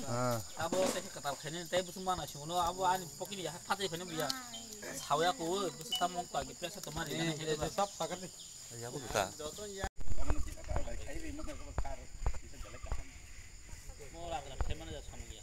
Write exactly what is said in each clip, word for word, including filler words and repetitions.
Abo tei khe kwtal khainani tei bwswk mana simono abo ani pocket ni yaha phatai khaina buya. Sawya ko bwswk tamo wng pagi pressure to mari nani hede ba. Sab pagar ni. Ya bu ta. Mo la kra khaimana ja samung ya.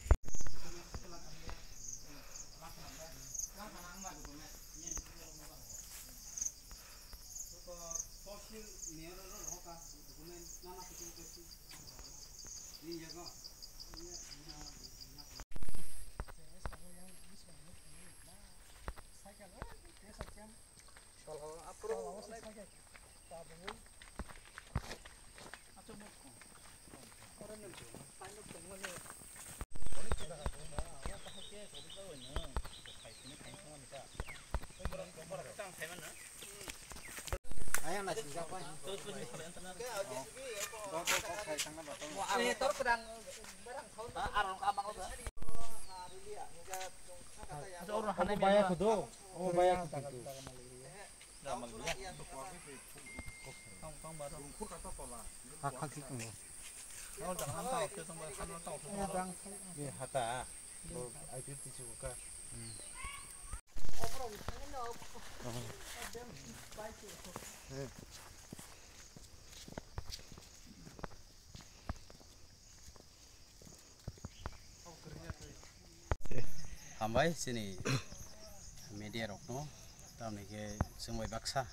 Obo baya kudu, obo baya kudu. Ha, khakhi tongo. Ni hata, bo I P F T C ka. Hambai chini media rokno, tamni khe chwng bai baksa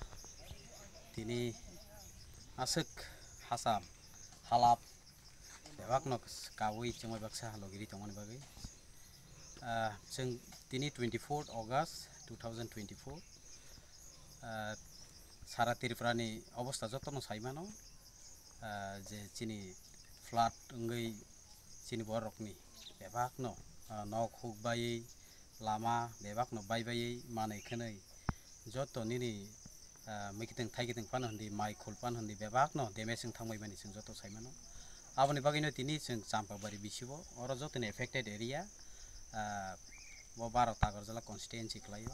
tini aswk hacham halap bebakno kaui chwng bai baksa logiri tongmani bagwi. Ah, chwng tini twenty-fourth August two thousand twenty-four. Ah, sara Tripura ni obostha jotono sai mano, ah, je chini flood wngwi chini borokni bebakno, ah, nok huk baiwi, lama bebakno bai baiwi manwi khwnwi joto nini, ah, mwkhitwng thaikitwng phano hwndi, mai khul phano hwndi, bebakno damage wng thangbai mani chwng joto sai mano. Aboni bagwino tini chwng Champabari bisigo, oro jotoni affected area, ah, bo baro Tagarjala constituency kwlaio.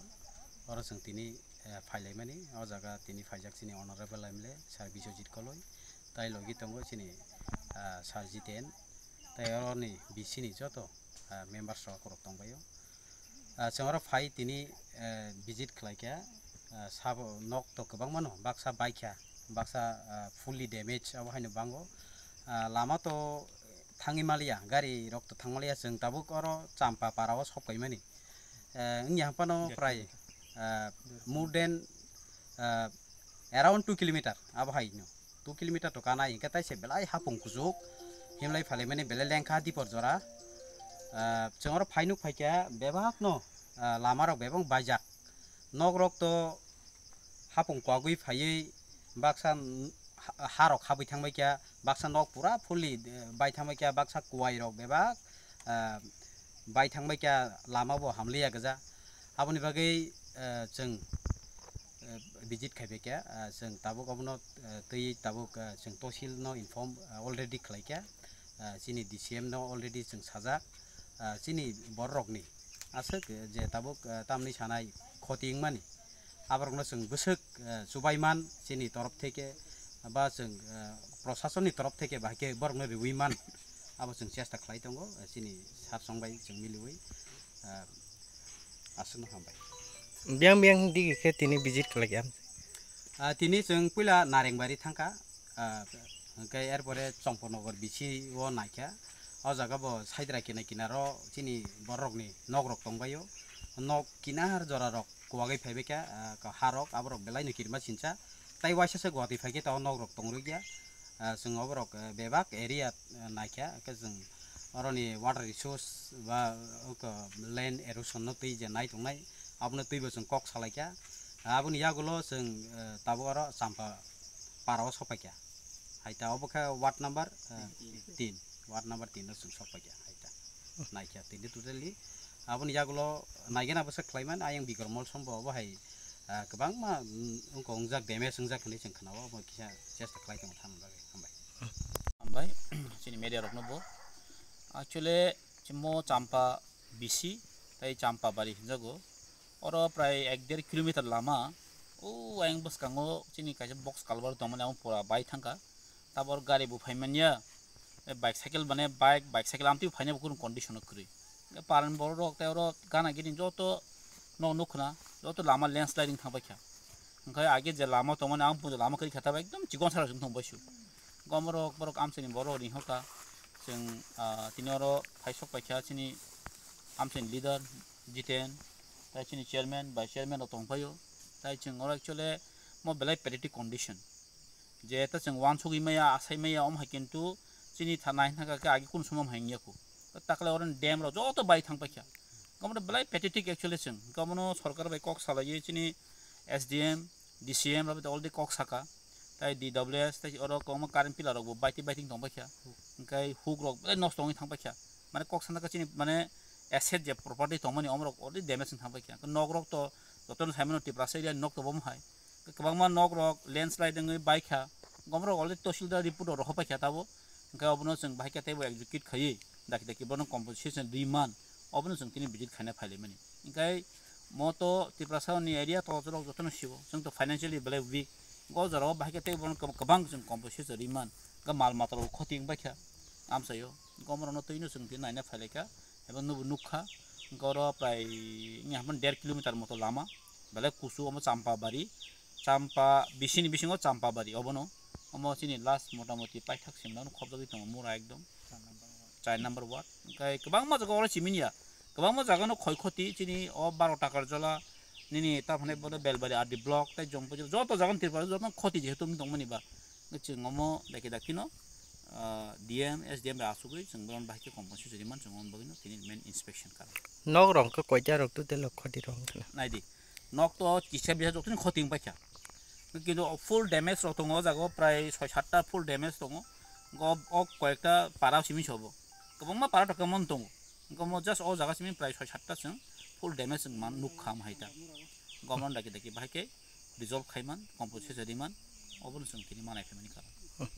Oro chwng tini, eh, phailaimani, o jaga tini phaijak chini Honorable M L A Sir Biswajit Koloi, tai logi tongo chini, ah, Sir Jiten, tai oroni B C ni joto, ah, members rok rok tongbaio. Ah, chwng oro phai tini, eh, visit khlaikha, ah, sabo nok to kwbangmano, baksa baikha, baksa, ah, fully damage abo haino bango. Ah, lama to thangwi maliya, gari rok to thang maliya, chwng tabuk oro Champa para o sok paimani. Eh, wngya phano prai, ah, more than, ah, around two kilometer abo haino. Two kilometer to kanai, hingke taise belai hapung kuchuk, himlai phalaimani belai lengkha dipor jora. Ah, chwng oro phai nuk phaikha bebakno, ah, lama rok bebak baijak. Nok rok to hapung kwagwi phaiwi baksa n-, ha-, ha rok habwi thangbaikha, baksa nok pura fully, eh, bai thangbaikha, baksa kwai rok bebak, ah, bai thangbaikha, lama bo hamliya gwja. Aboni bagwi, eh, chwng, eh, visit khaibaikha, ah, chwng tabuk obono, eh, twi tabuk, ah, chwng tosil no inform, ah, already khlaikha, ah, chini D C M no already chwng sajak, ah, chini borok rokni aswk, eh, je tabuk, ah, tamni sanai khoti wngmani, aborokno chwng bwswk, eh, chubaiman chini torop theke ba chwng, eh, prosasonni torop theke bahai khe borokno riwi man, abo chwng chesta khlai tongo, eh, chini sir song bai chwng miliwi, eh, aswkno hambai. Biyang biyang digi khe tini visit khlaikha? Ah, tini chwng puila Narengbari thangkha, ah, hwnkhe erpore Chompornogor bisi o naikha. O jaga bo saidra kina kinaro chini borokni nok rok tongbaio. Nok kinar jora rok kwagwi phaibaikha, ah, ka-, ha rok, aborok belai no kirima sincha. Tai waisa se Guwahati phaikhe tao nok rok tongrwkya. Ah, chwng oborok, eh, bebak area, eh, naikha, hwnkhe chwng oroni water resource ba, oko, land erosion no twi je nai tongnai, abono twibo chwng kok salaikha. Aboni yagulo chwng, eh, tabuk oro Champa para o sokpaikha. Hai ta obo khe ward number, eh, tin, ward number tin o chwng sokpaikha, hai ta. Naikha tini totally. Aboni yagulo naigena bwswk khlaiman, ayang Bikram Mol sombo obo hai, ah, kwbangma, mm, wngkha wngjak, damage wngjak hinwi chwng khwnao, obo kisa chesta khlai tongo thani bagwi. Hambai. Hambai, chini media rokno bo. Actually, chimo Champa bisi, tei Champa bari hinjago. Oro prai ek der kilometer lama, o ayang bwskango chini kaisa box culvert tongmani, amo pura bai thangkha. Tabor gari bo phaimanya, E, bike cycle mane bike, bike cycle amtwi phaina bo kunu condition o kwrwi. E, paran borok rok tei oro gana gini joto no nukna, joto lama landsliding thang paikha. Hwnkhe age je lama tongmani ang puja lama kwrwi kha, tabo ekdom chikon sara chwng thang baisu. Gomorok borok amchaini borok ringhoka. Chwng, ah, tini oro phaisok paikha chini amchaini leader Jiten, tei chini chairman, vice chairman rok tongphaio. Tai chwng oro actually mo belai pathetic condition. Je ta chwng uansugwi maya, asai maya, omo hai kintu chini tha-, nai thangkha khe agi kun sumom hai wngya khu. Takle oro dam rok joto bai thang paikha. Omo belai pathetic actually chwng. Omono sorkar bai kok salaiwi chini S D M, D C M rok already kok saka. Tai D W S, tai oro kwbangma current pillar rok bo baiting baiting tong paikha. Hwnkhe hook rok belai nosto wngwi thang paikha. Mane kok sana khe chini mane asset je property tongmani omorok already damage wng thang paikha. Nok rok to jotono saimano Tiprasa area ni nok to bomo hai. Kwbangma nok rok landslide wngwi baikha. Gomorok already tahsildar report rok rohor paikha tabo. Hwnkhe obono chwng bahai khe teibo execute khaiwi daki daki bono compensation rwi man. Obono chwng tini visit khaina phailaimani. Hwnkhe mo to Tiprasa ni area to rok jotono sibo. Chwng to financially belai weak. Go jorao bahai khe teibo bono kwb-, kwbang chwng compensation rwi man. Hwnkhe mal mata rok khoti wng baikha. Amchaio. Gomorokno twino chwng tini naina phailaikha. Ebo nubo nukha. Hwnkhe oro prai wngya hwnba der kilometer moto lama. Belai kusu omo Champabari, Champa, bisini bisingo Champabari obono. Omo chini last motamoti paithak simno khobjagwi tongo mura ekdom. Char number ward. Hwnkhe kwbangma jaga oro chimini ya. Kwbangma jaga no khoi khoti chini o baro takar jola nini ta phane bodo Belbari R D block tai Jompo joto jaga ni Tripura joto khoti jehetu wng tongmani ba. Chwng omo daki daki no, ah, D M, S D M bai asugwi chwng bono bahai khe compensation rwi man chwng omo bagwi no tini main inspection kha. Nok rok khe koita rok total o khoti rok wngkha na? Naidi, nok to kisa bisa joto ni khoti wng paikha. Kintu full damage rok tongo o jaga o prai soi satta full damage tongo. Go o koyekta para simi sobo. Kwbangma para to kwbangma tongo. Hwnkhe omo just o jaga simi prai soi satta chwng full damage wng man nukha omo hai ta. Government daki daki bahai khe resolve khai man, compensation rwi man, obono chwng tini manai phaimani karon.